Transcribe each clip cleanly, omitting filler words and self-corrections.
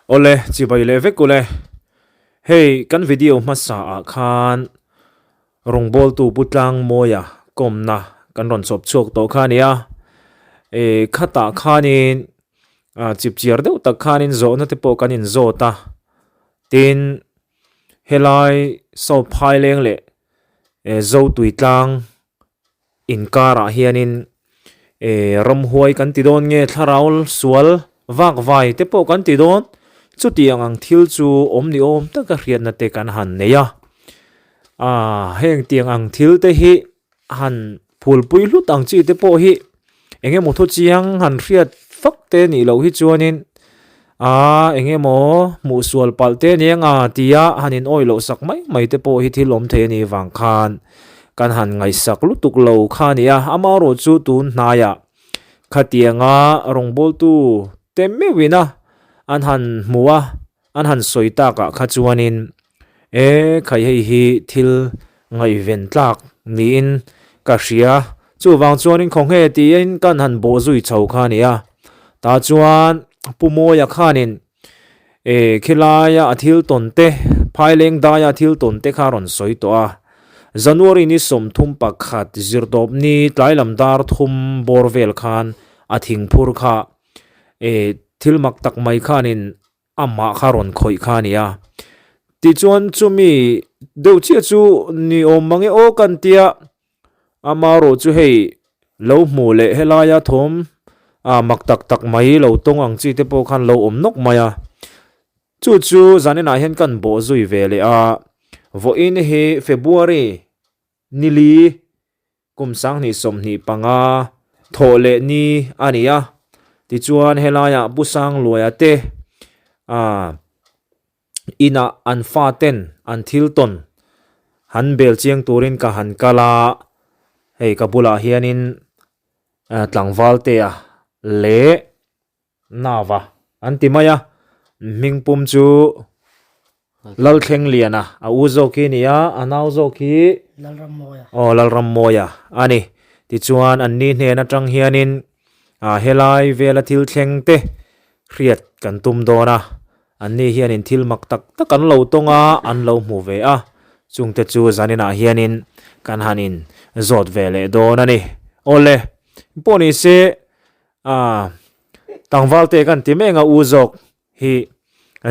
Awle, chibai leh vek ule. Hei, kan video hmasa ah khan rawngbawltu Pu Tlangmawia kawmna kan rawn chawp chhuak tawh kha a ni a. E, khatah khanin chipchiar deuh tak khanin zawhna te pawh kan inzawt a. Tin, helai South Phaileng leh Zotuitlang inkarah hianin ramhuai kan ti dawn nge thlarau sual vak vai te pawh kan ti dawn chutiang ang thil chu awm ni awm taka hriatna te kan han nei a ah heng tiang ang thil te hi han phulpui hlut ang chi te pawh hi eng emaw thu chiang han hriat fak te nih loh hi chuanin Aaa eng emaw hmuh sual palh te nia nga tia han in awih loh sak mai mai te pawh hi thil awm thei a nih vang khan kan han ngaihsak lutuk lo kha a ni a, amaherawh chu tun hnaiah khatianga rawngbawltu te meuhin a an han hmu a an han sawi takah kha chuanin e khai hei hi thil ngaihven tlak niin ka hria Chuvang chuanin khawnge tiin kan han bawh zui chho kha a ni a. Tah chuan Pu Mawia khanin e khilaia a thil tawn te, Phaileng daia a thil tawn te kha a rawn sawi tawh a. January ni 31 zirtawp ni tlailam dar thum bawr vel khan a thingphur kha e thil mak tak mai khanin amah kha rawn khawih kha a ni a. Tichuan chumi deuh chiah chu ni awm mange aw kan tia Amaherawh chu hei lo hmuh leh helaia thawm ah mak tak tak mai lo tawng ang chi te pawh khan lo awm nawk mai a. Chu chu zaninah hian kan bawh zui ve leh a, vawiin hi February nili kum 2025 thawh leh ni a ni a. Tichuan helaiah Pu Sangluaia te ah Inah an faten an thil tawn han bel chiang turin ka han kal a, hei ka bulah hianin tlangval te a leh nava an ti mai a, hmingpum chu Lalthlengliana a u zawk hi a ni a, a nau zawk hi aw Lalrammawia a ni. Tichuan anni hnen atang hianin helai vela thil thleng te hriat kan tum dawn a. Anni hianin thil mak tak tak an lo tawng a, an lo hmu ve a, chungte chu zaninah hianin kan han in zawt ve leh dawn a ni. Awle, pawh ni se, ah, tlangval te kan ti mek a, u zawk hi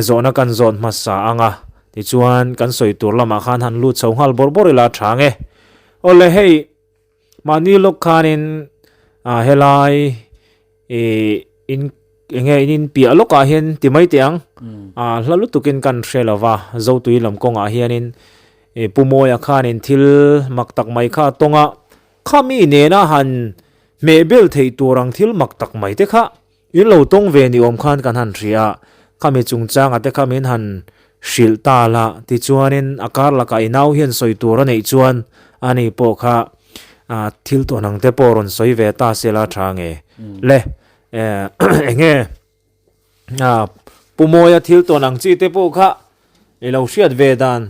zawhna kan zawt hmasa ang a, tichuan kan sawi tur lamah khan han lut chho nghal bawrh bawrh ila tha nge. Awle, hei mahni lawk khanin ah helai ih in enge in in piah lawkah hian ti mai teh ang ah hla lutukin kan hre lo va Zotui lam kawngah hianin ih Pu Mawia khanin thil mak tak mai kha a tawng a khami nena han hmeh bel theih tur ang thil mak tak mai te kha in lo tawng ve ni awm khan kan han hria a khami chungchanga te kha min han hrilh ta la tichuanin a kar lakah i nau hian sawi tur a neih chuan ani pawh kha ah thil tawn ang te pawh rawn sawi ve ta se la tha nge le eng nge ah Pu Mawia thil tawn ang chi te pawh kha i lo hriat ve dan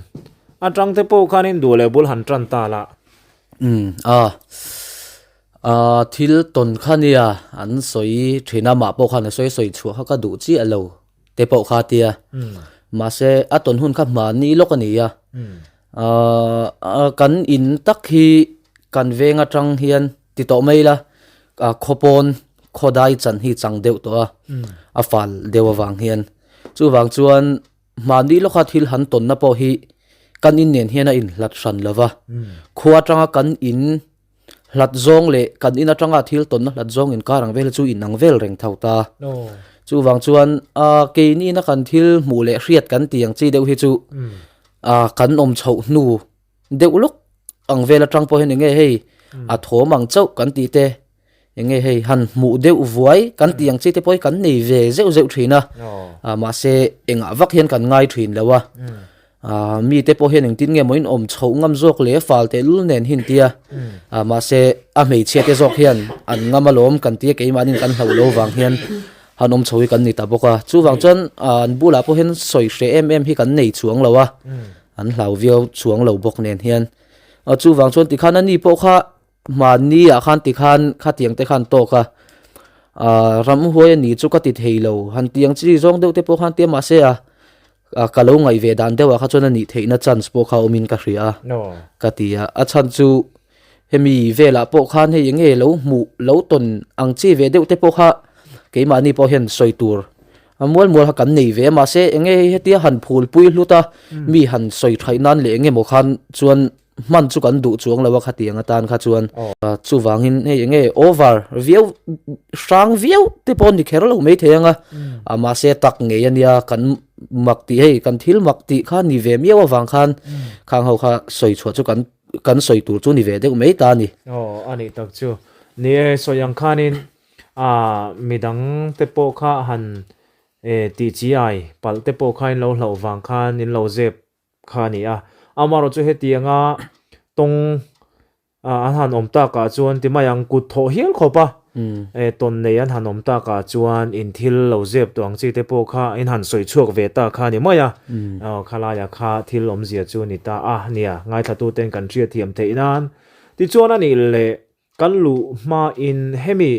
atang te pawh khanin duh leh bul han tan ta la. Um ah ah thil tawn kha nia an sawi thin a mah pawh khan a sawi sawi chhuah kha ka duh chiah lo te pawh kha tia mahse a tawn hun kha hmani lawk a ni a ahh kan in tak hi kan veng atang hian ti tawh mai ila ah khawpawn khawdai chan hi chang deuh tawh a a fal deuh avang hian chuvang chuan hmani lawka thil han tawnna pawh hi kan in nen hian a inhlat hran lo va khua atanga kan in Hlat zawng leh kan in atanga thil tawnna hlat zawng inkar ang vel hi chu inang vel reng tho ta. Chuvang chuan a keini ina kan thil hmuh leh hriat kan tih ang chi deuh hi chu a kan awm chhoh hnu deuh lawk ang vel atang pawh hian enge hei a thawm ang chauh kan tih te enge hei han hmuh deuh vuai kan tih ang chi te pawh hi kan nei ve zeuh zeuh thin a mahse engah vak hian kan ngai thin lo a. Aaa mite pawh hian engtin nge maw in awm chhoh ngam zawk leh fal teh lul nen hi an ti a ah mahse a hmeichhia te zawk hian an ngam alawm kan tia keimahni kan hlauh lo vang hian han awm chho hi kan ni ta bawk a chuvang chuan ah an bulah pawh hian sawi hreh em em hi kan nei chuang lo a an hlau viau chuang lo bawk nen hian ah chuvang chuan tikhan ani pawh kha Mahni ah khan tikhan khatiang te khan tawk a. Ah ramhuai a ni chu ka ti thei lo han ti ang chi zawng deuh te pawh khan tia mahse a ka lo ngaih ve dan deuh ah kha chuan a nih theihna chance pawh kha awmin ka hria a ka ti a, a chhan chu hemi velah pawh khan hei eng nge lo hmuh lo tawn ang chi ve deuh te pawh kha keimahni pawh hian sawi tur a mual mual kha kan nei ve a mahse eng nge hei hetia han phul pui hlut a mi han sawi thaih nan leh eng emaw khan chuan hman chu kan duh chuang lo a khatiang atan kha chuan chuvangin hei enge over viau hrang viau te pawh ni kher lo mai thei anga a mahse tak ngei ania kan mak tih hei kan thil mak tih kha ni ve miau avang khan khang ho kha sawi chhuah chu kan kan sawi tur chu ni ve deuh mai ta a ni. Aw a nih tak chu ni e sawi ang khanin a midang te pawh kha han e tih chi ai palh te pawh kha in lo hlauh vang khan in lo zep kha a ni a. Amaherawh chu hetianga tawng an han awm takah chuan ti mai ang kut thawh hial khawp a, tawn nei an han awm takah chuan in thil lo zep tawh ang chi te pawh kha in han sawi chhuak ve ta kha a ni mai a. Khalaiah kha thil awmzia chu ni ta a nia, ngaithlatuten kan hriatthiam theih nan. Tichuan a nih leh kan luh hmain hemi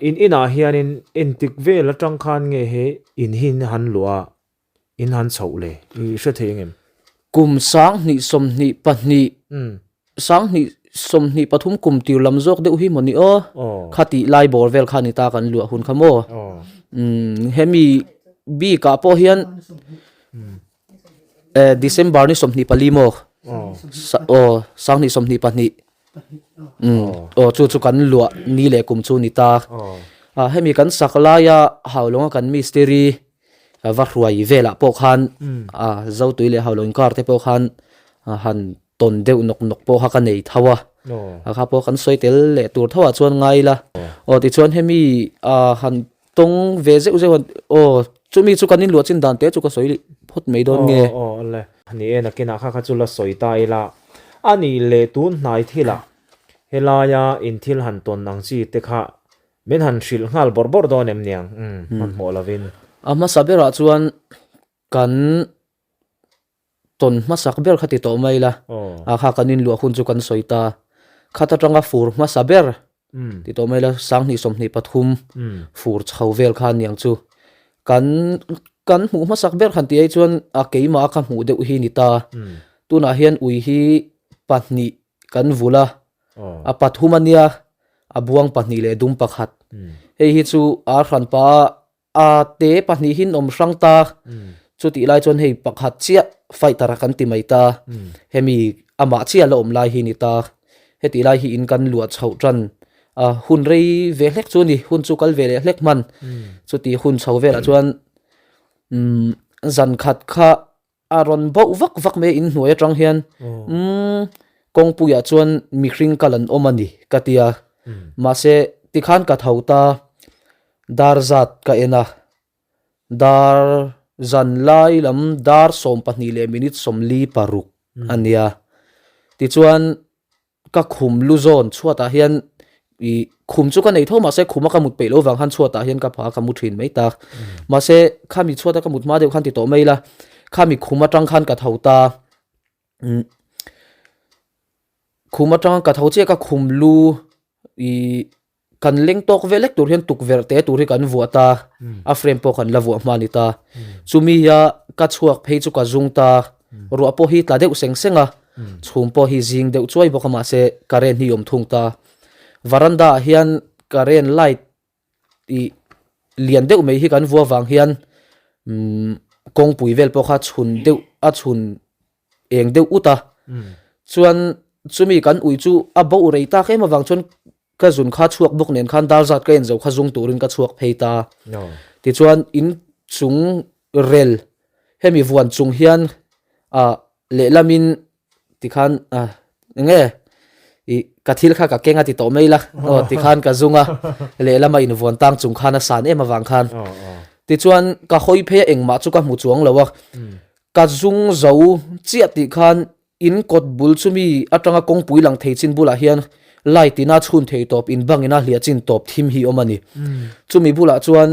in inah hianin entik vel atang khan nge he in hi han luh a? In han chhoh le, i hre thei engem? Kum 2022, 2023 kum tir lam zawk deuh hi maw ni aw? Kha tih lai bawr vel kha ni ta kan luah hun kha maw? Hemi bikah pawh hian December ni 24 maw? Aw, 2022. Aw, chu chu kan luah ni leh kum chu ni ta. Hemi kan sak laia Haulawng-a kan mistiri va hruai velah pawh khan a Zotui leh Haulo inkar te pawh khan han tawn deuh nawk nawk pawh kha ka nei tho a, a kha pawh kan sawi tel leh tur tho ah chuan ngai ila. Aw tichuan hemi a han tawng ve zeuh zeuh a, aw chumi chu kan inluah chin dan te chu ka sawi phawt mai dawn nge. Aw aw le, ni e nakinah kha kha chu la sawi ta ila, a nih leh tun hnai thilah helaia in thil han tawn ang chi te kha Min han hrilh nghal bawrh bawrh dawn em niang? Umm, hmanhmawh lovin. A hmasa berah chuan kan tawn hmasak ber kha ti tawh mai ila, a kha kan inluah hun chu kan sawi ta. Khat atanga fur hmasa ber ti tawh mai ila, 2023 fur chho vel kha aniang chu. Kan kan hmuh hmasak ber han tih ai chuan a keimah a ka hmuh deuh hi ni ta. Tunah hian ui hi pahnih kan vulh a, a pathum a nia, a buang pahnih leh dum pakhat. Hei hi chu a hranpa a te pahnih hi an awm hrang ta, chutih lai chuan hei pakhat chiah fighter a kan ti mai ta, hemi amah chiah la awm lai hi ni ta. Hetih lai hi in kan luah chhoh tan a, hun rei ve hlek chu a ni, hun chu kal ve leh hlek hman. Chutih hun chho velah chuan zan khat kha A rawn bauh vak vak mai a inhnuai atang hian umm kawngpuiah chuan mihring kal an awm a ni ka ti a, mahse tikhan ka tho ta dar zat ka en a, dar zan lai lam dar 12 leh minute 46 a nia tichuan ka khum lu zawn chhuatah hian ih khum chu ka nei tho mahse khuma ka mut peih loh vang khan chhuatah hian ka pha ka mu thin mai tak mahse khami chhuata ka mut hma deuh khan ti tawh mai ila khami khum atang khan ka tho ta umm khum atang ka tho chiah ka khum lu ih Kan leng tawk ve lek tur hian tukverh te tur hi kan vuah ta, a frame pawh kan la vuah hma a ni ta. Chumi a ka chhuak phei chu ka zung ta, ruah pawh hi tla deuh seng seng a, chhum pawh hi zing deuh chuai bawk a mahse current hi awm thung ta. Varanda ah hian current light ih lian deuh mai hi kan vuah vang hian umm kawngpui vel pawh kha chhun deuh a chhun eng deuh ut a, chuan chumi kan ui chu a bo rei tak em avang chuan Ka zun kha chhuak bawk nen khan dar zat ka en zo kha zung turin ka chhuak phei ta. Tichuan in chung rel hemi vuan chung hian ah lehlamin tikhan ah enge ih ka thil kha ka keng a ti tawh mai la aw tikhan ka zung a lehlama invuan tang chung khan a san em avang khan. Tichuan ka hawi phei a engmah chu ka hmu chuang lo a ka zung zo chiah tih khan In kawt bul chumi atanga kawngpui lang thei chin bulah hian light ina chhun thei tawp in bang ina hliah chin tawp thim hi awm a ni. Chumi bulah chuan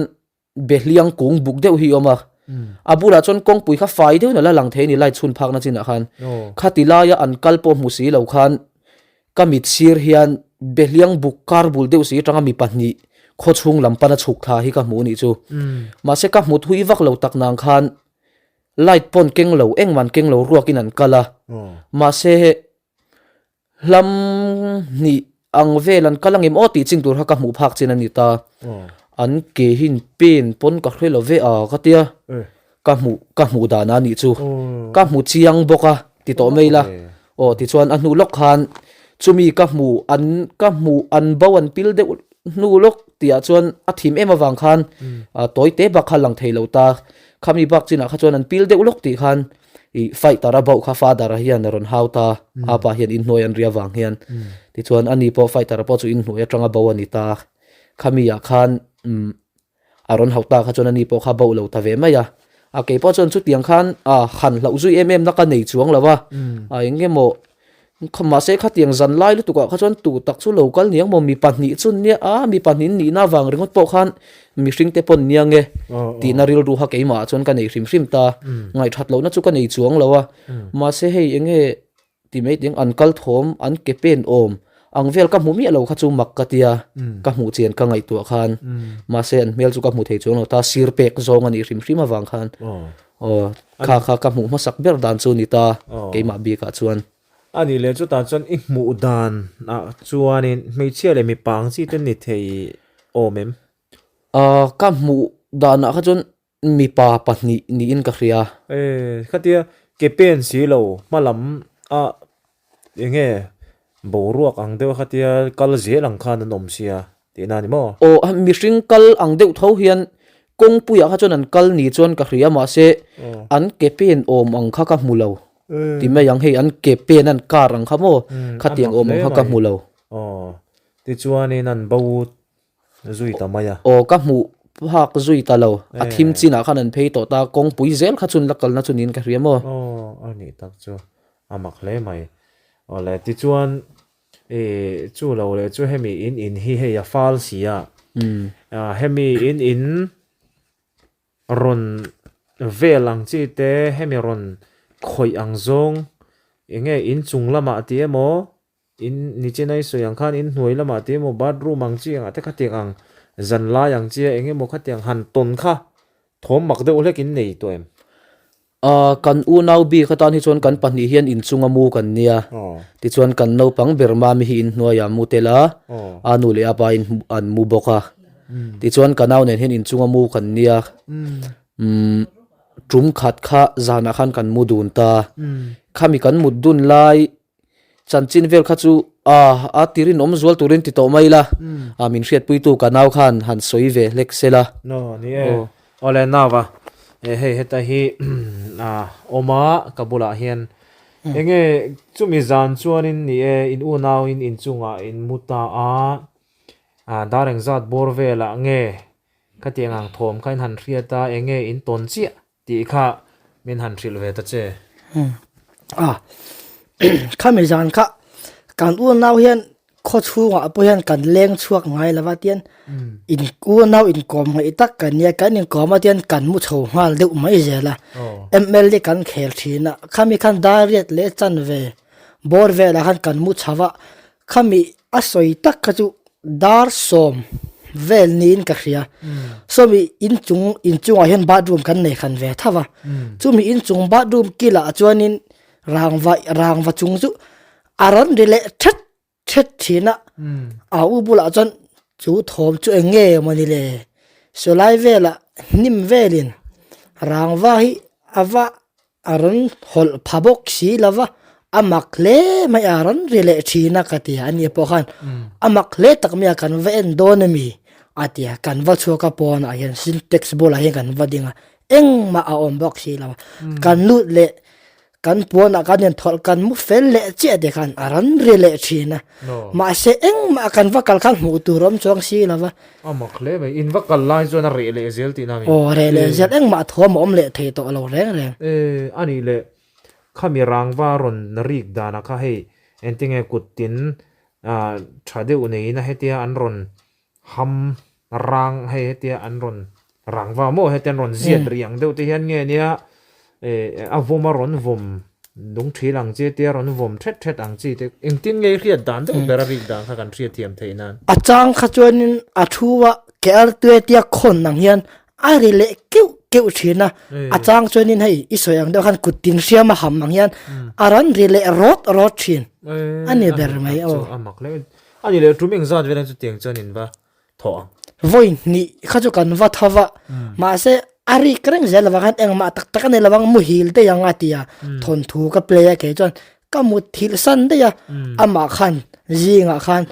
behliang kung buk deuh hi awm a. A bulah chuan kawngpui kha fai deuhin a la lang thei a ni light chhun phakna chinah khan. Khati laia an kal pawh hmu si lo khan ka mit sir hian behliang buk kar bul deuh si atanga mi pahnih. khawchhung lam pana chhuk thla hi ka hmu nih chu. Mahse ka hmu thui vak lo tak nang khan light pawn keng lo engman keng lo ruakin an kal a. Mahse hlam hnih ang vel an kal angem aw tih chin tur kha ka hmuh phak chin a ni ta. An ke hi in pen pawn ka hre lo ve a ka tia. Ka hmuh ka hmuh dan a nih chu. Ka hmu chiang bawk a ti tawh mai la. Aw tichuan a hnu lawk khan chumi ka hmu an ka hmuh an bo an pil deuh hnu lawk tihah chuan a thim em avang khan tawi te bak kha lang thei lo ta. Khami bak chinah kha chuan an pil deuh lawk tih khan ih fighter a bauh kha father a hian a rawn hau ta. A pa hian inhnuai an ri avang hian. Tichuan ani pawh fighter pawh chu inhnuai atanga bo a ni ta. Khami ah khan umm A rawn hauh ta kha chuan ani pawh kha bauh lo ta ve mai a. A kei pawh chuan chutiang khan a han hlauh zui em em na ka nei chuang lo a. A eng nge maw mahse khatiang zan lai lutuk ah kha chuan tu tak chu lo kal niang maw mi pahnih chu nia a mi pahnih nihna avang ringawt pawh khan mihring te pawn nia nge tihna rilru kha keimah ah chuan ka nei hrim hrim ta. Ngaihthat lohna chu ka nei chuang lo a. Mahse hei eng nge Ti mai teng an kal thawm an ke pen awm ang vel ka hmu miah lo kha chu mak ka tia ka hmuh chian ka ngaihtuah khan mahse an hmel chu ka hmu thei chuang lo ta sir pek zawng a nih hrim hrim avang khan aw kha kha ka hmuh hmasak ber dan chu ni ta keimah bikah chuan. A nih leh chutah chuan i hmuh dan ah chuanin hmeichhia leh mipa ang chi te ni thei awm em? Aw ka hmuh danah kha chuan Mipa pahnih niin ka hria. E, khatia ke pen si lo hma lam a enge boruak ang deuh khatia kal zel ang khan an awm sia tihna a ni maw? Aw, mihring kal ang deuh tho hian kawngpuiah kha chuan an kal ni chuan ka hria mahse an ke pen awm ang kha ka hmu lo ti mai ang hei an ke pen an kar ang kha maw khatiang awm ang kha ka hmu lo. Aw, tichuanin an bo zui ta mai a. Aw ka hmuh phak zui ta lo, a thim chinah khan an phei tawh ta, kawngpui zel kha chun la kalna chu niin ka hria maw? Aw a nih tak chu a mak hle mai. Awle tichuan ih chu lo leh chu hemi in in hi hei a fal si a, hemi in in rawn vel ang chi te hemi rawn khawih ang zawng eng nge inchung lamah tih emaw In nichin a i sawi ang khan in hnuai lamah te emaw bathroom ang chi angah te khatiang ang zan lai ang chi a eng emaw khatiang han tawn kha thawm mak deuh hlek in nei tawh em? Ahh kan unau bik atan hi chuan kan pahnih hian inchunga mu kan nia. Tichuan kan naupang ber mami hi inhnuaiah mu tel a, a nu leh a pa in an mu bawk a. Tichuan ka nau nen hian inchunga mu kan nia. Umm tum khat kha zanah khan kan mu dun ta. Khami kan mut dun lai Chanchin vel kha chu a a tirin awm zual turin ti tawh mai la, a min hriatpuitu ka nau khan han sawi ve hlek se la. No, ni e. Awle nau a, e hei heta hi a awm a ka bulah hian enge chumi zan chuanin ni e in unauin inchungah in mu ta a, a dar engzat bawr velah nge khatiang ang thawm kha in han hriat a enge in tawn chiah Tih kha min han hrilh ve ta che. A, khami zan kha kan unau hian khaw chhungah pawh hian kan leng chhuak ngai lo va tian in unau inkawm ngaih tak kan nia kan inkawm a tian kan mu chho nghal deuh mai zel a mla kan khel thin a khami khan dariat leh chanve bawr velah khan kan mu chho a Khami a sawi tak kha chu dar sawm vel niin ka hria. Sawmi inchung inchungah hian bathroom kan nei khan ve tho va. Chumi inchung bathroom kilah chuanin rangva rangva chung chu a rawn ri leh thet thet thin a. A u bulah chuan chu thawm chu eng nge mawni le sawlai velah hnim velin rangva hi a va A rawn hawlh pha bawk si lo va, a mak hle mai a, rawn ri leh thin a ka ti a, ani pawh khan a mak hle tak mai a, kan va en dawn ami a ti a, kan va chhuak a pawnah hian sintex bulah hian kan va ding a, engmah a awm bawk si lo a, kan lut leh kan pawnah kan inthawlh kan mu fel leh chiah te khan a rawn ri leh thin a, mahse engmah kan va kal khan hmuh tur awm chuang si lo va. A mak hle mai, in va kal lai chuan a reh leh zel tihna a ni. Aw, reh leh zel, engmah thuam a awm leh thei tawh lo reng reng. E, a nih leh, khami rangva rawn rik danah kha hei engtinge kut tin tha deuh neiin a hetia an rawn ham rang hei hetia an rawn rangva maw hetia an rawn ziat rih ang deuh te hian nge nia e a vawm a rawn vawm lung thil ang chi te a rawn vawm thet thet ang chi te engtin nge i hriat dan deuh ber a rik dan kha kan hriat thiam theih nan. A chang kha chuanin a thu a. Ke artui tia khawn ang hian a ri leh keuh keuh thin a, a chang chuanin hei i sawi ang deuh khan kut tin hriam a ham ang hian a rawn ri leh rawt rawt thin a ni ber mai aw. A mak hle a ni leh tum engzat velah chutiang chuan in va thawh ang. Vawi hnih kha chu kan va tho va, mahse a rik reng zel avang khan engmah tak tak a ni lovang muhil daih ang a ti a, thawnthu ka play a kei chuan ka mut thilh san daih a, amah khan zingah khan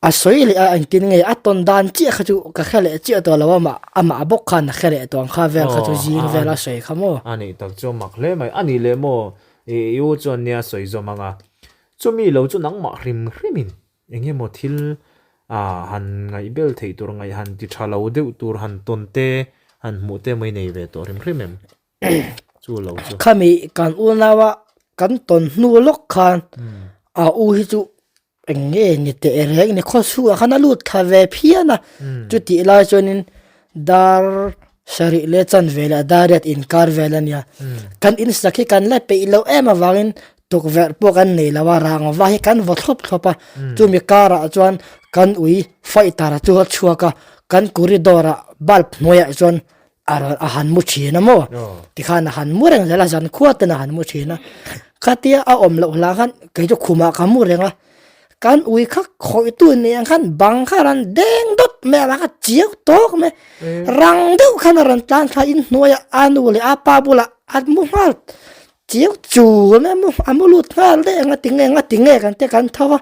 A sawi leh a engtin nge a tawn dan chiah kha chu ka hre leh chiah tawh lo a mah amah bawk khan a hre leh tawh ang kha vel kha chu zing vel a sawi kha maw. A nih tak chu a mak hle mai. A nih leh maw i u chuan nia sawi zawm ang a. Chumi lo chu nangmah hrim hrimin eng emaw thil han ngaihbel theih tur ngaih han ti tha lo deuh tur han tawn te han hmuh te mai nei ve tawh hrim hrim em? Chu lo chu. Khami kan unaua kan tawn hnu lawk khan a u hi chu Eng nge ni teh reng ni khaw chhungah khan a lut thla ve phian a, chutih lai chuanin dar sarih leh chanve leh dar riat inkar vel a nia. Kan insak hi kan la peih loh em avangin tukverh pawh kan nei lo a, rangva hi kan vaw thlawp thlawp a, chumi karah chuan kan ui fighter chu a chhuak a, kan corridor ah bulb hnuaiah chuan a rawn a han mu thin a maw tikhan a han mu reng zel a zan khua ten a han mu thin a khatia a awm loh hlah khan kei chu khumah ka mu reng a kan ui kha khawih tu ni ang khan bang kha a rawn deng dawt mai a ka chiau tawk mai rang deuh khan a rawn tlan thla in hnuaiah a nu leh a pa bulah a mu nghal Chiang chu a mu a mu lut nghal daih ang a ti nge nga ti nge kan tia kan tho a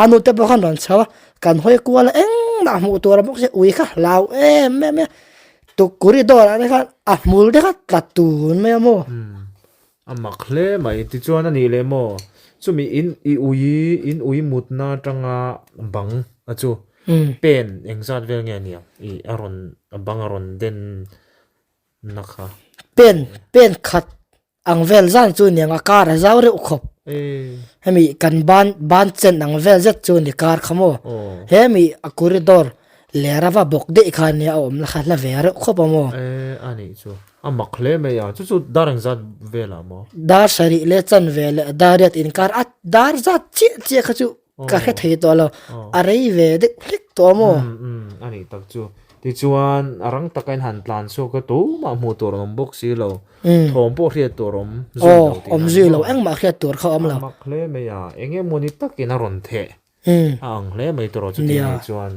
a nu te pawh khan rawn chho a kan hawi kual a engmah hmuh tur a bawk sia ui kha hlau em em a tuk corridor ah te khan a hmul te kha tla tun mai a maw. A mak hle mai tichuan a nih leh maw chumi in i ui in ui mutna atanga bang a chu pen engzat vel nge nia i a rawn a bang a rawn den na kha. Pen pen khat ang vel zan chu ni ang a kar a zau reuh khawp. Hemi kan ban ban chen ang vel zet chu ni kar kha maw. Hemi a corridor ler a va bawk daih kha nia a awm la kha hla ve reuh khawp a maw. E a nih chu a mak hle mai a chu chu dar engzat velah maw. Dar sarih leh chan ve leh dar riat inkar a dar zat chiah chiah kha chu Ka hre thei tawh lo, a rei ve deuh hlek tawh maw? Umm umm, a nih tak chu. Tichuan, a rang taka in han tlan chhuak a, tumah hmuh tur an awm bawk si lo. Thawm pawh hriat tur awm zui lo tih Aw, awm zui lo, engmah hriat tur kha awm lo. A mak hle mai a, eng emaw ni takin a rawn theh a ang hle mai tawh chuti nih chuan.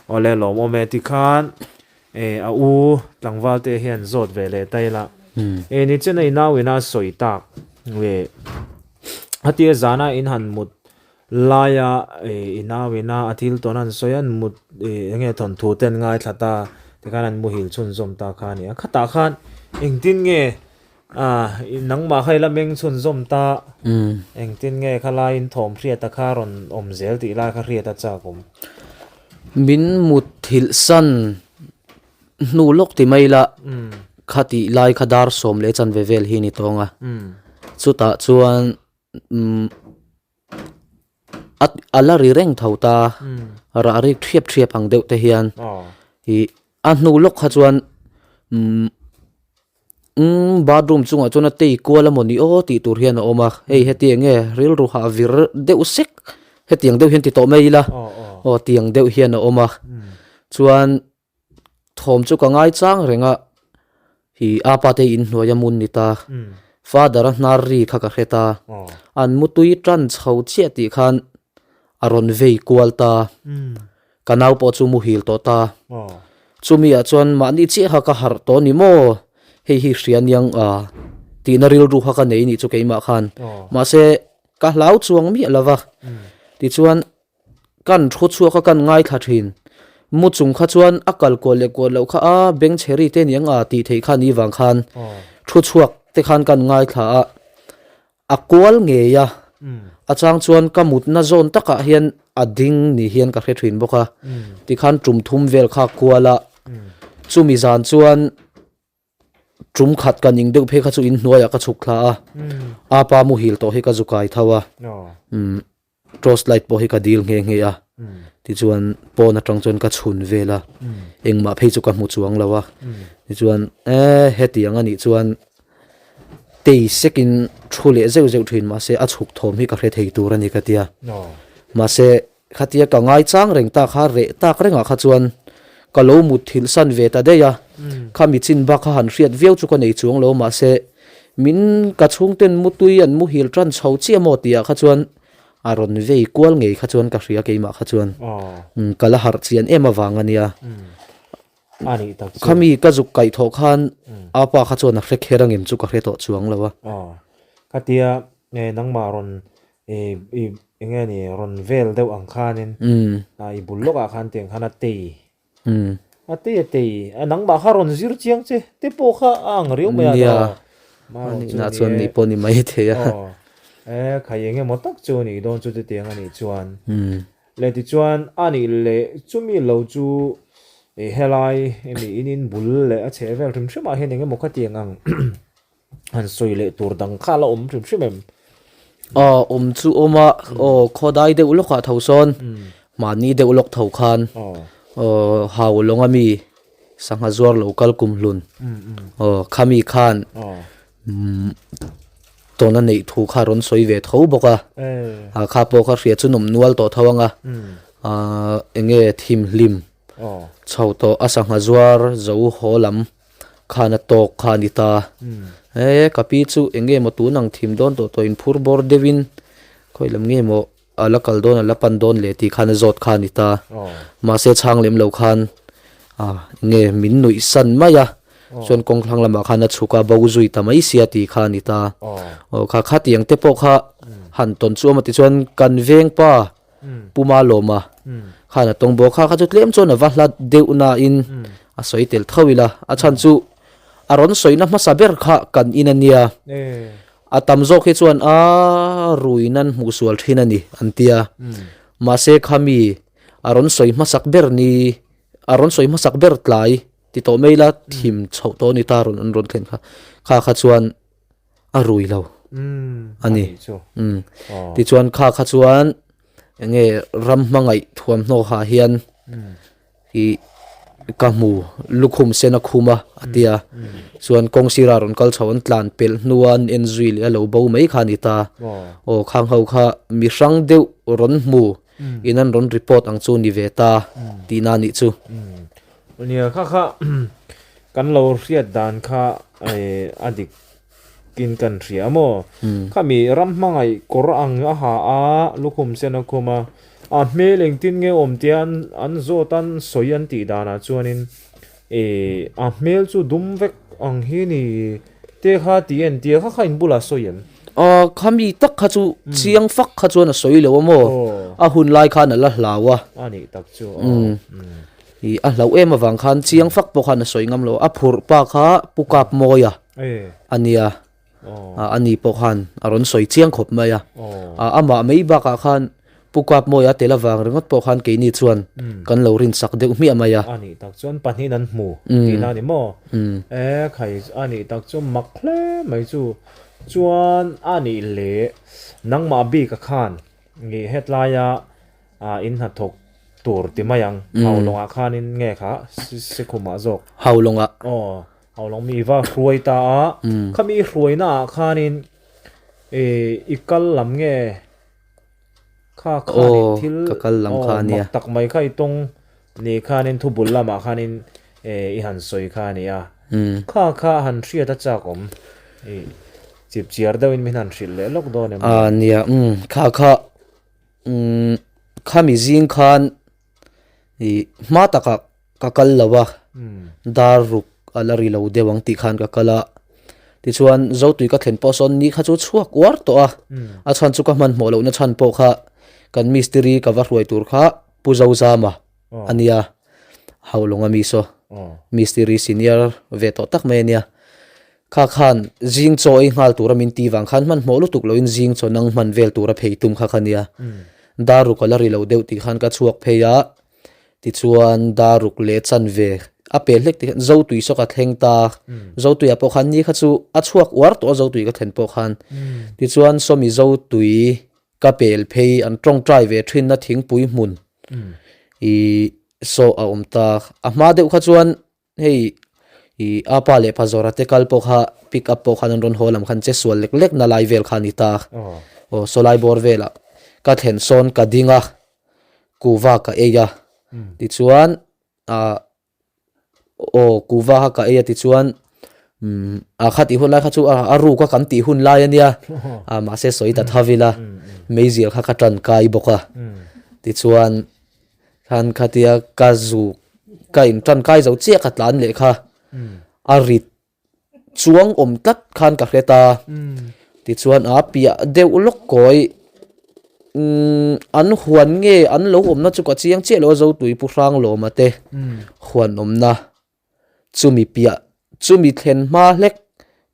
Awle lawmawm e tikhan a u tlangval te hian zawt ve leh ta ila. E nichen a i nau ina sawi tak leh hatia zana in han mut Laia i nauina a thil tawn an sawi a, an mut eng nge thawnthu te an ngaithla ta tikhan an muhil chhunzawm ta kha a ni a. Khatah khan engtin nge nangmah kha i la meng chhunzawm ta, engtin nge khalaiin thawm hriata kha rawn awm zel tih lai kha hriat a chak awm. Min mut thilh san hnu lawk ti mai la, khatih lai kha dar sawm leh chanve vel hi a ni tawng a, chutah chuan A a la ri reng tho ta rah rik thiap thiap ang deuh te hian ih a hnu lawk kha chuan umm umm bathroom chungah chuan a tei kual amaw ni aw tih tur hian a awm a hei hetiang nge rilru hah vir deuh sek hetiang deuh hian ti tawh mai ila aw tiang deuh hian a awm a chuan. Thawm chu ka ngai chang reng a, hi apa te inhnuai a mun ni ta, father a hnar ri kha ka hre ta, an mutui tan chho chiah tih khan a rawn vei kual ta, ka nau pawh chu muhil tawh ta, chumi ah chuan mahni chiah kha ka harh tawh ni maw, hei hi hria niang a tihna rilru kha ka nei nih chu keimah khan, mahse ka hlau chuang miah lo va, tichuan. Kan thu chhuak a kan ngaithla thin. Mu chung kha chuan a kal kual leh kual loh kha a beng chhe ri te aniang a tih theih kha ni vang khan thu chhuak te khan kan ngaithla a, a kual ngei a, a chang chuan ka mutna zawn takah hian a ding ni hian ka hre thin bawk a, tikhan tum thum vel kha kual a, chumi zan chuan Tum khat ka ning deuh phei kha chu inhnuaiah ka chhuk thla a, apa muhil tawh hi ka zu kai tho a, umm torch light pawh hi ka dil nghe nghe a, tichuan pawn atang chuan ka chhun vel a, engmah phei chu ka hmu chuang lo a, tichuan eh hetiang anih chuan tei sekin thu leh zeuh zeuh thin mahse a chhuk thawm hi ka hre thei tur a ni ka tia, mahse Khatia ka ngaichang reng ta kha reh tak rengah kha chuan Ka lo mutthilh san ve ta daih a, khami chin bak kha han hriat viau chu ka nei chuang lo mahse min ka chhungten mutui an muhil tan chho chiah maw tih ah kha chuan a rawn vei kual ngei kha chuan ka hria keimah kha chuan ka la harh chian em avang a nia. Khami ka zuk kaih thawh khan a pa kha chuan a hre kher angem chu ka hre tawh chuang lo a. Khatia nangmah rawn I i enge ni rawn vel deuh ang khanin i bul lawkah khan tiang khan a tei a tei a tei a nangmah kha rawn zir chiang che te pawh kha a ang riau mai a Nia a nihna chuan nih pawh ni mai thei a e khai enge maw tak chu nih dawn chu chutiang a nih chuan leh tichuan a nih leh chumi lo chu i helai emi in in bul leh a chheh vel hrim hrim ah hian enge maw khatiang ang Han sawi leh tur dang kha la awm hrim hrim em? Aw, awm chu awm a, aw khawdai deuh lawkah tho sawn, mahni deuh lawk tho khan, aw hau lawng a mi sangha zuar lo kal kum hlun, aw khami khan tawn a neih thu kha rawn sawi ve tho bawk a, a kha pawh kha hria chu nawm nual tawh tho ang a, eng nge thimhlim chho tawh a sangha zuar zo haw lam. Khan a tawk kha a ni ta. He ka pi chu eng nge maw tun ang thim dawn tawh tawh in phur bawr deuh in khawi lam nge maw a la kal dawn a la pan dawn leh tih khan a zawt kha a ni ta. Mahse chhang lem lo khan ah eng nge min nuih san mai a chuan kawng thlang lamah khan a chhuk a bo zui ta mai sia tih kha a ni ta. Aw kha khatiang te pawh kha han tawn chu a maw tichuan kan veng pa Pu Malawma khan a tawng bawk kha kha chu tlem chuan a va hla deuh nain a sawi tel tho ila a chhan chu a rawn sawina hmasa ber kha kan in a nia a tam zawk hi chuan a rui nan hmuh sual thin a ni an tia mahse khami a rawn sawi hmasak ber ni a rawn sawi hmasak ber tlai ti tawh mai ila thim chhoh tawh a ni ta rawn an rawn thlen kha kha kha chuan a rui lo a ni tichuan kha kha chuan enge ram hmangaih thuamhnaw ha hian ih ka hmu lukhum sen a khum a a tia chuan kawng sirah rawn kal chho an tlan pelh hnua an en zui leh a lo bo mai kha a ni ta aw khang ho kha mi hrang deuh rawn hmu in an rawn report ang chu ni ve ta tihna a nih chu. Nia kha kha kan lo hriat dan kha a dik in kan hria maw? Khami ram hmangaih kawr ang a ha a, lukhum sen a khum a, a hmel engtin nge awm tia an zawt an sawi an tih danah chuanin ih a hmel chu dum vek ang hi ni te kha tih en tia kha kha in bulah sawi em? Aw khami tak kha chu chiang fak kha chuan a sawi lo a maw? A hun lai khan a la hlau a. A nih tak chu aw. Ih a hlauh em avang khan chiang fak pawh khan a sawi ngam lo a, phurh pa kha Pu Kap Mawia a nia, a ni pawh khan a rawn sawi chiang khawp mai a, amah mai bakah khan Pu Kap Mawia tel avang ringawt pawh khan keini chuan kan lo rinsak deuh hmiah mai a. A nih tak chuan pahnihin an hmu tihna a ni maw? E khai a nih tak chu mak hle mai chu chuan a nih leh nangmah bika khan ih hetlaia Ah, in hnathawk tur ti mai ang. Haulawngah khanin nge kha Sikhumah zawk. Haulawngah. Aw, Haulawng mi va hruai ta a. Khami i hruaina ah khanin i kal lam nge kha khanin thil ka kal lam kha ania. Mak tak mai kha i tawng ni khanin thubul lamah khanin i han sawi kha a ni a. Kha kha han hriat a chak awm. I chipchiar deuhin min han hrilh leh lawk dawn em? Ah, nia, kha kha Umm khami zing khan ih hma takah ka kal lo a dar ruk a la ri lo deuh ang tih khan ka kal a tichuan zotui ka thlen pawh sawn ni kha chu chhuak uar tawh a a chhan chu ka hmanhmawh lohna chhan pawh kha kan mistiri ka va hruai tur kha Pu Zozama a nia Haulawng ami saw mistiri senior ve tawh tak mai a nia. Kha khan zing chaw ei nghal tura min ti vang khan hmanhmawh lutuk loin zing chaw nang hman vel tura phei tum kha kha nia. Dar ruk a la ri lo deuh tih khan ka chhuak phei a, tichuan dar ruk leh chanve a pel hlek tih khan Zotui saw ka thleng ta, Zotuiah pawh khan ni kha chu a chhuak uar tawh a Zotui ka thlen pawh khan. Tichuan sawmi Zotui ka pel phei an tawngtai ve thinna thingpui hmun ih saw a awm ta. A hma deuh kha chuan Hei ih a pa leh pa zawra te kal pawh kha pick up pawh khan an rawn haw lam khan che sual lek lek na lai vel kha a ni ta. Aw sawlai bawr velah ka thlen sawn ka ding a, kuva ka ei a, tichuan ah. Aw kuhva kha ka ei a tichuan umm a kha tih hun lai kha chu a ruk a kan tih hun lai a nia a mahse sawi ta thav ila meizial kha ka tan kai bawk a tichuan khan khatia ka zuk ka in tan kai zo chiah ka tlan leh kha a rit chuang awm tlat khan ka hre ta tichuan a piah deuh lawk kawi umm an huan nge an lo awmna chu ka chiang chiah lo a zotui pu hrang lawma te huan awmna chumi piah chumi thlen hma hlek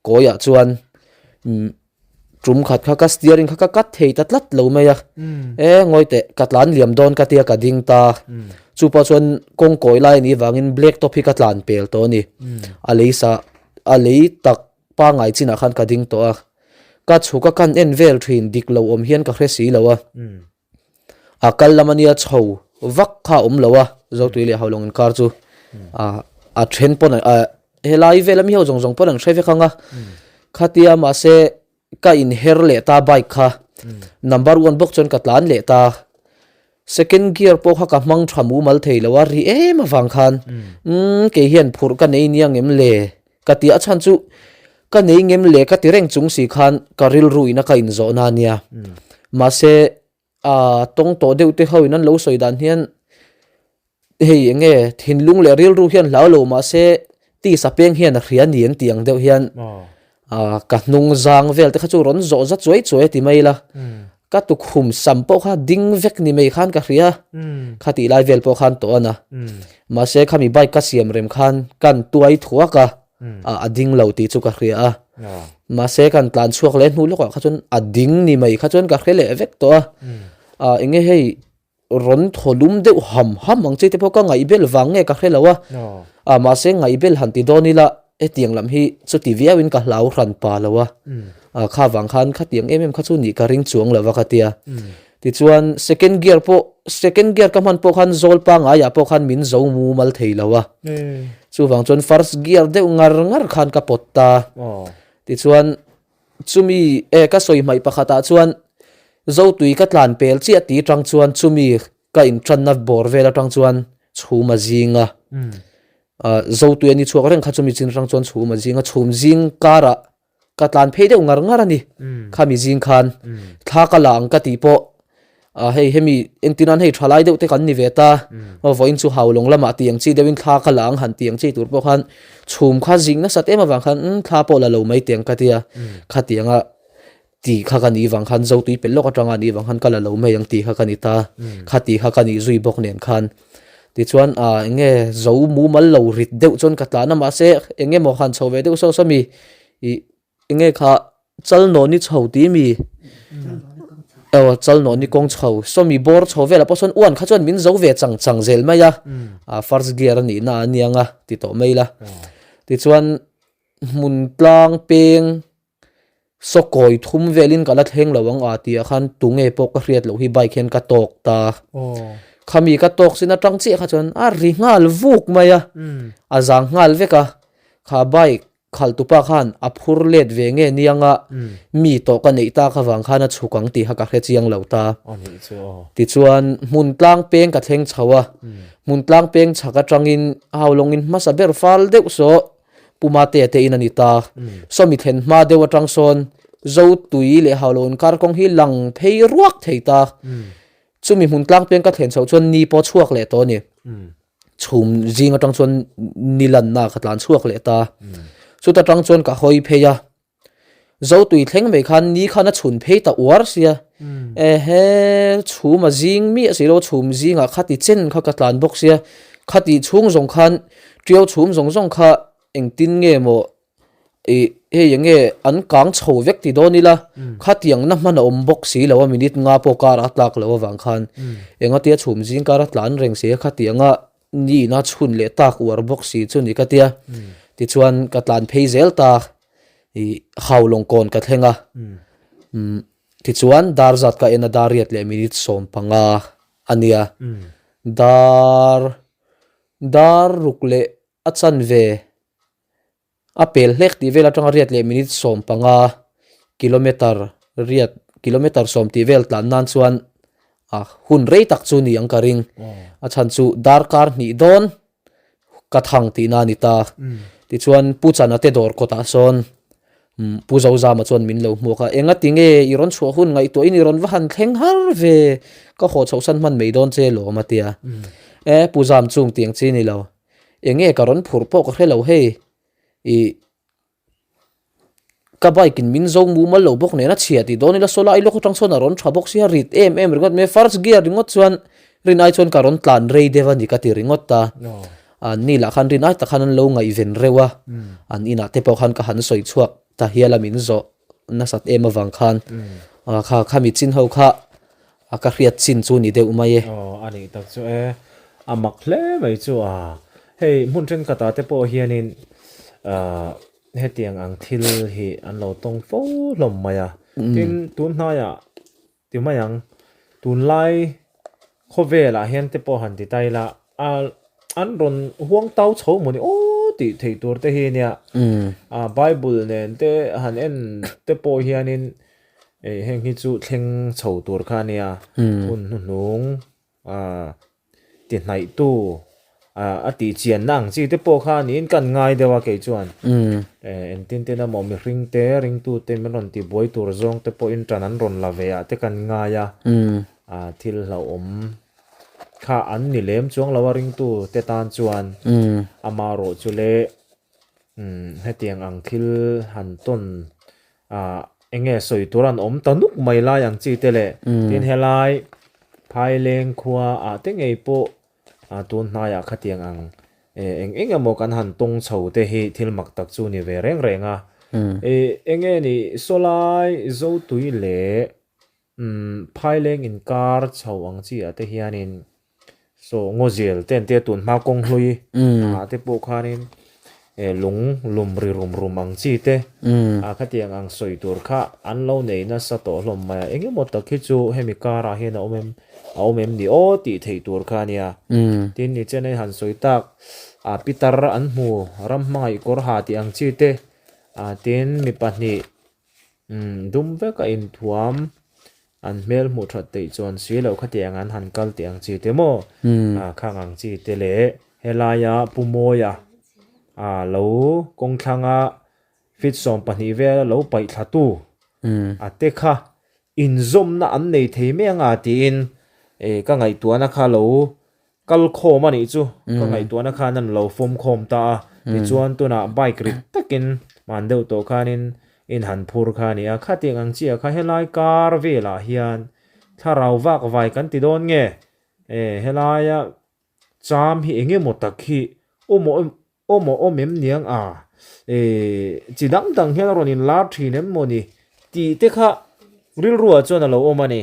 kawiah chuan umm Tum khat kha ka steering kha ka cut thei ta tlat lo mai a, e ngawi teh ka tlan liam dawn ka tia ka ding ta, chu pawh chuan kawng kawi lai a nih vangin black top hi ka tlan pel tawh a ni, a lei sa a lei tak pangngai chinah khan ka ding tawh a, ka chhuk a kan en vel thin dik lo awm hian ka hre si lo a. A kal lam ania chho vak kha a awm lo a, Zotui leh Haulawng inkar chu a then pawn helai vel ami ho zawng zawng pawn an hre vek ang a, khatia mahse ka inher leh ta bike kha number one bawk chuan ka tlan leh ta, second gear pawh kha ka hmang tha mumal thei lo a ri em avang khan umm kei hian phurh ka nei nia ngem le ka ti a chhan chu ka nei ngem le ka ti reng chung si khan ka rilru ina ka inzawhna ania mahse a tawng tawh deuh te ho in an lo sawi dan hian hei eng nge thinlung leh rilru hian hlau lo mahse tisa peng hian a hria ni an tih ang deuh hian ah ka hnung zang vel te kha chu rawn zawh za chuai chuai a ti mai la ka tukhum sam pawh kha ding vek ni mai khan ka hria kha tih lai vel pawh khan tawh a na mahse khami bike ka siam rem khan kan tuai thuak a a ding lo tih chu ka hria a mahse kan tlan chhuak leh hnu lawkah kha chuan a ding ni mai kha chuan ka hre leh vek tawh a a enge hei rawn thaw lum deuh ham ham ang chi te pawh ka ngaihbel vang nge ka hre lo a a mahse ngaihbel han ti dawn ila hetiang lam hi chuti viau in ka hlau hran pa lo a a kha vang khan khatiang em em kha chu nih ka ring chuang lo a ka tia Tichuan second gear pawh second gear ka hman pawh khan zawl pangaiah pawh khan min zo mumal thei lo a. Chuvang chuan first gear deuh ngar ngar khan ka pawt ta. Tichuan chumi e ka sawi hmaih pakhatah chuan Zotui ka tlan pel chiah ti atang chuan chumi ka intranna bawr vel atang chuan chhum a zing a. Zotui a ni chhuak reng kha chumi chin atang chuan chhum a zing a, chhum zing karah Ka tlan phei deuh ngar ngar a ni. Khami zing khan thla ka la ang ka tih pawh ah hei hemi entir nan hei thalai deuh te kan ni ve ta aw vawiin chu Haulawng lamah tih ang chi deuhin thla ka la ang han tih ang chi tur pawh khan chhum kha zing nasat em avang khan umm thla pawh la lo mai teh ang ka tia khatianga tih kha ka nih vang khan Zotui pel lawk atanga nih vang khan ka la lo mai ang tih kha ka ni ta khati kha ka nih zui bawk nen khan tichuan ah eng nge zo mumal lo rit deuh chuan ka tlan a mahse eng emaw han chho ve deuh sawk sawk a mi Ih enge kha chalnawni chho tih mi aw chalnawni kawng chho sawmi bawr chho velah pawh sawn uan kha chuan min zo ve chang chang zel mai a ah first gear a nih na a nia nga ti tawh mai ila tichuan hmun tlang peng sawkawi thum velin ka la thleng lo ang a tih ah khan tunge pawh ka hriat loh hi bike hian ka tawk ta khami ka tawk sin atang chiah kha chuan a ri nghal vuk mai a a zang nghal vek a kha bike Khaltupa khan a phur let ve nge nianga mi tawh ka neih tak avang khan a chhuk ang tih kha ka hre chiang lo ta. Tichuan hmun tlang peng ka thleng chho a, hmun tlang peng chhak atangin Haulawngin hmasa ber fal deuh saw Pu Matea te in a ni ta. Sawmi thlen hma deuh atang sawn Zotui leh Haulawng inkar kawng hi lang phei ruak thei ta. Chumi hmun tlang peng ka thlen chhoh chuan ni pawh chhuak leh tawh a ni. Chhum zing atang chuan ni lanna ka tlan chhuak leh ta. Chuta tang chuan ka hawi phei a. Zotui thleng mai khan ni khan a chhun phei ta uar sia. Ehe chhum a zing miah si lo chhum zingah khati chen kha ka tlan bawk sia. Khati chhung zawng khan tiau chhum zawng zawng kha engtin nge maw Ih hei eng nge an kang chho vek ti dawn ila khatiang na hman a awm bawk si lo a minute nga pawh kar a tlak loh avang khan engatia chhum zing kar a tlan reng si a khatianga ni ina chhun leh tak uar bawk si chu ni ka tia tichuan ka tlan phei zel ta ih Haulawng kawn ka thleng a tichuan dar zat ka en a dar riat leh minute 15 a nia dar dar ruk leh a chanve. A pel hlek tih vel atanga riat leh minute 15 kilometer riat kilometer sawm tih vel tlan nan chuan a hun rei tak chu ni ang ka ring. A chhan chu darkar hnih dawn. Ka thang tihna a ni ta. Tichuan Pu Chana te dawr kawtah sawn Pu Zozama chuan min lo hmuak a, Engati nge i rawn chhuah hun ngaihtuahin i rawn va han thleng har ve, ka haw chhohsan hman mai dawn che lawm a ti a. E Pu Zam chung tiang chi ni lo, enge ka rawn phurh pawh ka hre lo hei, i Ka bike in min zo mumal lo bawk nen a chhia tih dawn ila saw lai lawk atang sawn a rawn tha bawk sia rit em em ringawt mai a first gear ringawt chuan rin ai chuan ka rawn tlan rei deuh a ni ka ti ringawt ta an ni lah khan rin ai tak khan an lo ngaihven reuh a an inah te pawh khan ka han sawi chhuak ta hial a min zawh nasat em avang khan kha khami chin ho kha a ka hriat chin chu ni deuh mai e. Aw a nih tak chu e, a mak hle mai chu a, hei hmun thenkhatah te pawh hianin ahh hetiang ang thil hi an lo tawng fo hlawm mai a, tin tun hnaiah ti mai ang tunlai khawvelah hian te pawh han ti ta ila a an rawn huang tau chho maw ni aw tih theih tur te hi nia a bible nen te han en te pawh hianin Ei heng hi chu thleng chho tur kha a nia, hun hnuhnung ti hnaihtu a tih chianna ang chi te pawh kha niin kan ngai deuh a kei chuan. Engtin tin emaw mihring te ringtu te min rawn ti buai tur zawng te pawhin ṭan an rawn la ve ah te kan ngai a, thil hlauhawm kha an ni lem chuang lo a ringtu te tan chuan amaherawh chu le hetiang ang thil han tawn Ah, enge sawi tur an awm ta nuk mai lai ang chi te le. Tin helai Phaileng khua ah te ngei pawh ah tun hnaiah khatiang ang eh eng eng emaw kan han tawng chho te hi thil mak tak chu ni ve reng reng a. Eh enge ni sawlai Zotui leh Umm Phaileng inkar chho ang chi ah te hianin saw ngawzel te an tia tun hma kawng hlui ah te pawh khanin eh lung lum ri rum rum ang chi te ah khatiang ang sawi tur kha an lo nei nasa tawh hlawm mai a engemaw tak hi chu hemi karah hian a awm em a awm em ni aw tih theih tur kha a nia tin ni chen a han sawi tak ah pitar an hmu ram hmangaih kawr ha tih ang chi te ah tin mi pahnih Umm dum vek a inthuam an hmel hmuh that theih chuan si loh khatiang an han kal tih ang chi te maw ah khang ang chi te leh helaia Pu Mawia ah lo kawng thlanga feet 12 vela lo paih thla tu a te kha inzawmna an nei thei mai anga tiin eh ka ngaihtuahna kha lo Kal khawm a nih chu ka ngaihtuahna khan an lo fawm khawm ta a, tichuan tunah bike rit takin hman deuh tawh khanin in han phur kha a ni a, khatiang ang chiah kha helai kar velah hian thlarau vak vai kan ti dawn nge? E helaia cham hi eng emaw tak hi awm Awm a awm em niang a? E, chi dang dang hian a rawn inlar thin em maw ni? Tih te kha rilruah chuan a lo awm a ni.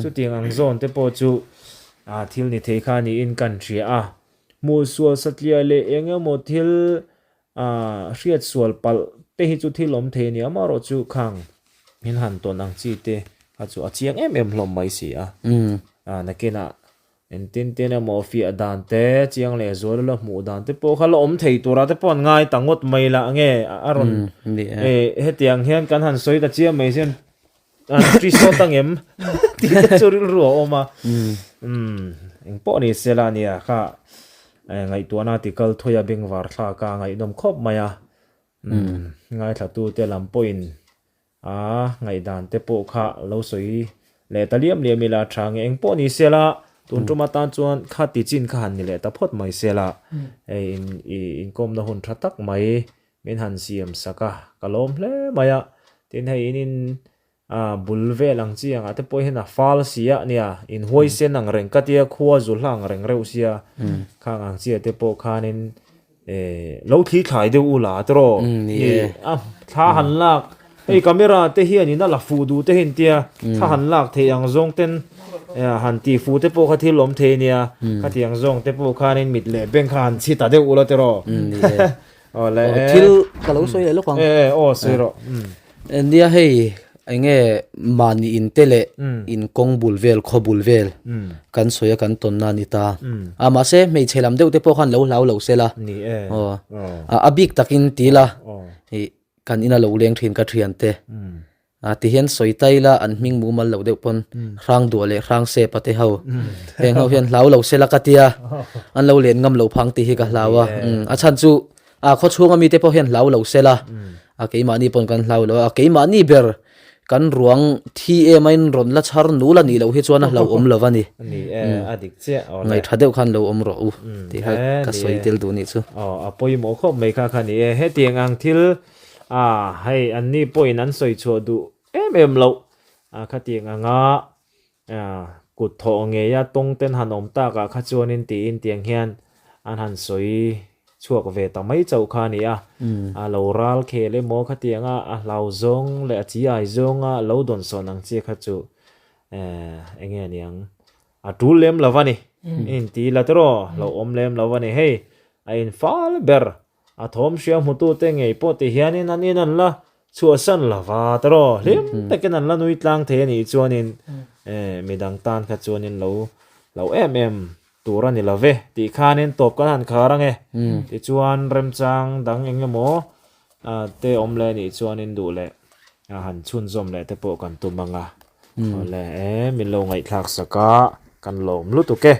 Chutiang ang zawn te pawh chu a thil ni thei kha niin kan hria a. Hmuhsual satliah leh eng emaw thil a hriatsual palh te hi chu thil awm thei a ni. Amaherawhchu khang min han tawn ang chi te kha chu a chiang em em hlawm mai si a. A nakinah Engtin tin emaw fiah dan te, chiang leh zual la hmuh dan te pawh kha la awm thei tura te pawh an ngai ta ngawt mai lah nge a rawn eh hetiang hian kan han sawi ta chiam mai hian an ṭi sawt angem tih te chu rilru a awm a. Umm eng pawh ni se la nia kha ngaihtuahna ti kal thawi a bengvar thlak a ngaihnawm khawp mai a. Umm ngaithlatute lam pawhin A ngaihdan te pawh kha lo sawi leh ta liam liam ila tha nge eng pawh ni se la, tun tum atan chuan kha ti chin kha han ni leh ta phawt mai se la, hei in i inkawmna hun tha tak mai min han siam sak a, ka lawm hle mai a, tin hei in in a bul vel ang chi angah te pawh hian a fal si a nia, in huaisen ang reng ka tia khua zu hla ang reng reuh sia, khang ang chiah te pawh khanin Eh, lo thli thlai deuh u la tiraw? Mm, ni e. A thla han lak, hei camera te hian in a la fuh duh te hi tia, thla han lak theih ang zawng ten han tih fuh te pawh kha thil awm thei nia, khatiang zawng te pawh khanin mit leh beng kha han chhi ta deuh u la tiraw? Ni e. Aw le. Thil ka lo sawi leh lawk ang. E, aw sawi rawh. Nia hei enge mahni in te leh in kawng bul vel khaw bul vel kan sawi a kan tawn na a ni ta a mahse hmeichhe lam deuh te pawh khan lo hlau lo se la aw a bik takin ti la ih kan ina lo leng thin ka thian te. Ti hian sawi ta ila an hming mumal lo deuh pawn hrang duah leh hrang sep a te ho heng ho hian hlau lo sela ka tia an lo len ngam lo phang tih hi ka hlau a a chhan chu a khaw chhunga mite pawh hian hlau lo sela a keimahni pawn kan hlau lo a keimahni ber kan ruang thi em a in rawn la chhar nul a nih loh hi chuan a hlauhawm lo a ni ngaih tha deuh khan lo awm rawh u tih kha ka sawi tel duh nih chu. Aw a pawimawh khawp mai kha kha ni e hetiang ang thil A, hei anni pawhin an sawi chhuah duh em em loh. A, khatiang anga kut thawh ngeia tawng ten han awm takah kha chuanin tiin tiang hian an han sawi chhuak ve ta mai chauh kha a ni a. A lo ral khel emaw khatianga a hlau zawng leh a chi ai zawnga lo dawnsawn ang chi kha chu eng nge niang a tul lem lo a ni. Inti la tiraw lo awm lem lo a ni. Hei a infal ber A thawm hria hmutute ngei pawh ti hianin an in an la chhuahsan lo va tawraw hlim takin an la nui tlang thei a nih chuanin midang tan kha chuanin lo lo em em tur a ni lo ve tih khanin tawp kan han khar ang e. Tichuan remchang dang eng emaw te awm leh a nih chuanin duh leh han chhunzawm leh te pawh kan tum ang a. Awle e min lo ngaihthlak sak a kan lawm lutuk e.